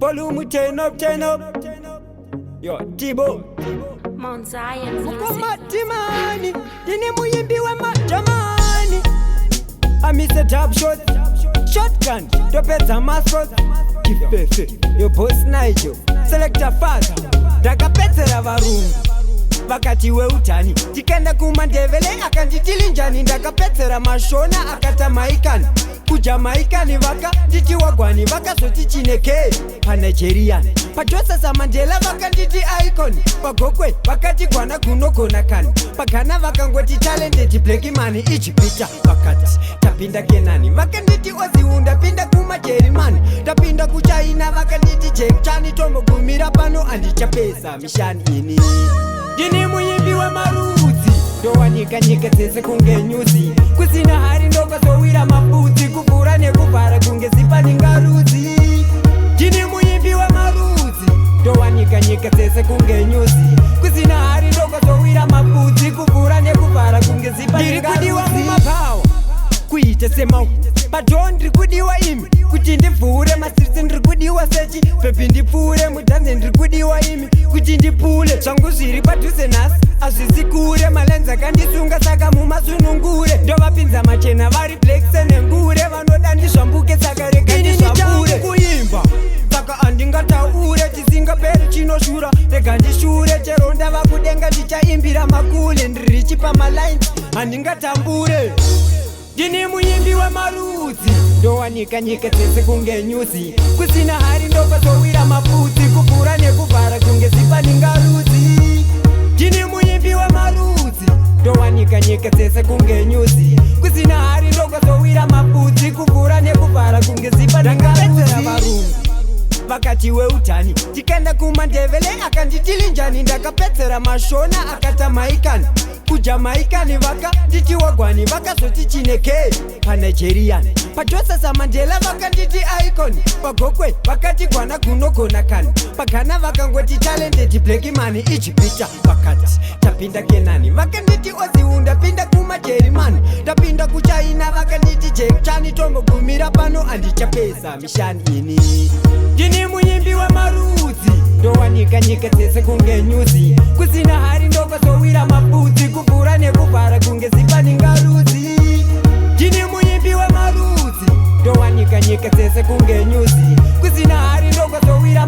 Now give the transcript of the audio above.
Volume turn up, turn up. Yo, Tibo. Mount Zion Music. Mukoma Timani, ndini muyimbi wemajamani. Amise top shot, shotgun, topedza mascot. Chifefe, yo boss Nigel, selector father. Ndakapedzera varungu vakati weutani, tikaenda kuMandevele akanditilinjani. Ndakapedzera Mashona akatamaikani, kuJamaikani vakanditi wagwani, vakazoti chineke paNigerian, paJosesa Mandela vakanditi icon, paGokwe vakati gwana gunogona kani, paGhana vakangoti talented black man, Ijipita vakati tapinda Kenani, vakanditi oziu ndapinda kumaJerimani, ndapinda kuChina vakanditi Jekchani. Tombogumira pano, handichapesa mishani ini. Ndini muyimbi wemarudzi, ndowanika nyika dzese kunge nyuzi, kusina hari ndokazowira mapudzi, kuvhura nekuvhara kunge zipaningarudzi. Ndini muyimbi wemarudzi, ndowanika nyika dzese kunge nyuzi, kusina hari ndokazowira mapudzi, kuvhura nekuvhara kunge zipaningarudzi. Mumapawa kuite semau padho, ndiri kudiwa imi kuti ndivhure mastreets, ndiri kudiwa sechi baby ndipfuure mudhanze, ndiri kudiwa imi kuti ndipule zvangu zviri padhuze nhasi hazvisi kure. Malenzi akandisunga saka mumasunungure, ndovapinza machena vari black senengure, vanoda ndizvambuke saka rega ndizvambure. Kuimba saka handingataure chisingaperi chinoshura, rega ndishure chero ndava kudenga ndichaimbira makule, ndirichipa malines handingatambure. Ndini muyimbi wemarudzi, ndowanika nyika dzese kunge nyuzi, kusina hari ndopazowira mapudzi, kuvhura nekuvhara kunge zipaningarudzi. Ndini muyimbi wemarudzi, ndowanika nyika dzese kunge nyuzi, kusina hari ndokazowira mapudzi, kuvhura nekuvhara kunge zipaningarudzi. Varungu vakati weutani, tikaenda kuMandevele akanditilinjani. Ndakapedzera Mashona akatamaikani, kuJamaikani vakanditi wagwani, vakazoti chineke paNigerian, paJosesa Mandela vakanditi icon, paGokwe vakati gwana gunogona kani, paGhana vakangoti talented black man, Ijipita vakati tapinda Kenani, vakanditi oziu ndapinda kumaJerimani, ndapinda kuChina vakanditi Jekchani. Tombogumira pano, handichapesa mishani ini. Ndini muyimbi wemarudzi, ndowanika nyika dzese kunge nyuzi, kusina hari ndokazowira mapudzi, kuvhura nekuvhara kunge zipaningarudzi. Ndini muyimbi wemarudzi, ndowanika nyika dzese kunge nyuzi, kusina hari ndokazowira